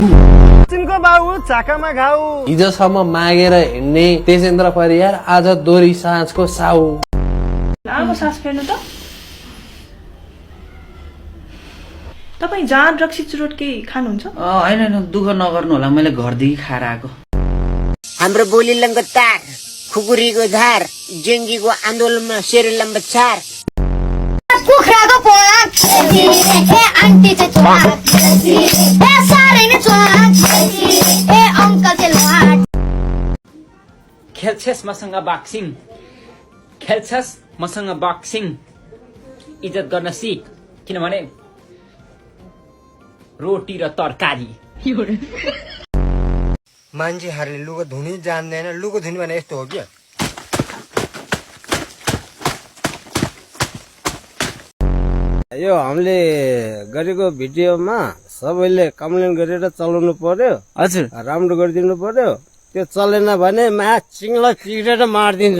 चिनको बाउ चाकामा घाउ हिजोसम्म मागेर हिँड्ने तेजेन्द्र परियार आज दोरी साँझको साउ। लामो सास फेर्नु त। तपाईँ जाँड रक्सी चुरोट केही खानुहुन्छ? होइन दुःख नगर्नु होला, मैले घरदेखि खाएर आएको। हाम्रो बोली लङ्गो तार, खुकुरीको धार, जेङ्गीको आन्दोलनमा शेर लम्बा चार। कुखुराको पोला ए आन्टी चाहिँ चोला ए साह्रै नै चोला ए अङ्कल चाहिँ लाट। खेल्छस् मसँग बक्सिङ, खेल्छस् मसँग बक्सिङ, इज्जत गर्न सिक, किनभने रोटी र तरकारी। मान्छेहरूले लुगा धुनी जान्दैन, लुगा धुनी भने यस्तो हो क्या। यो हामीले गरेको भिडियोमा सबैले कम्प्लेन गरेर चलाउनु पर्यो। हजुर राम्रो गरिदिनु पर्यो। त्यो चलेन भने म्याचिङलाई चिरेर मारिदिन्छ।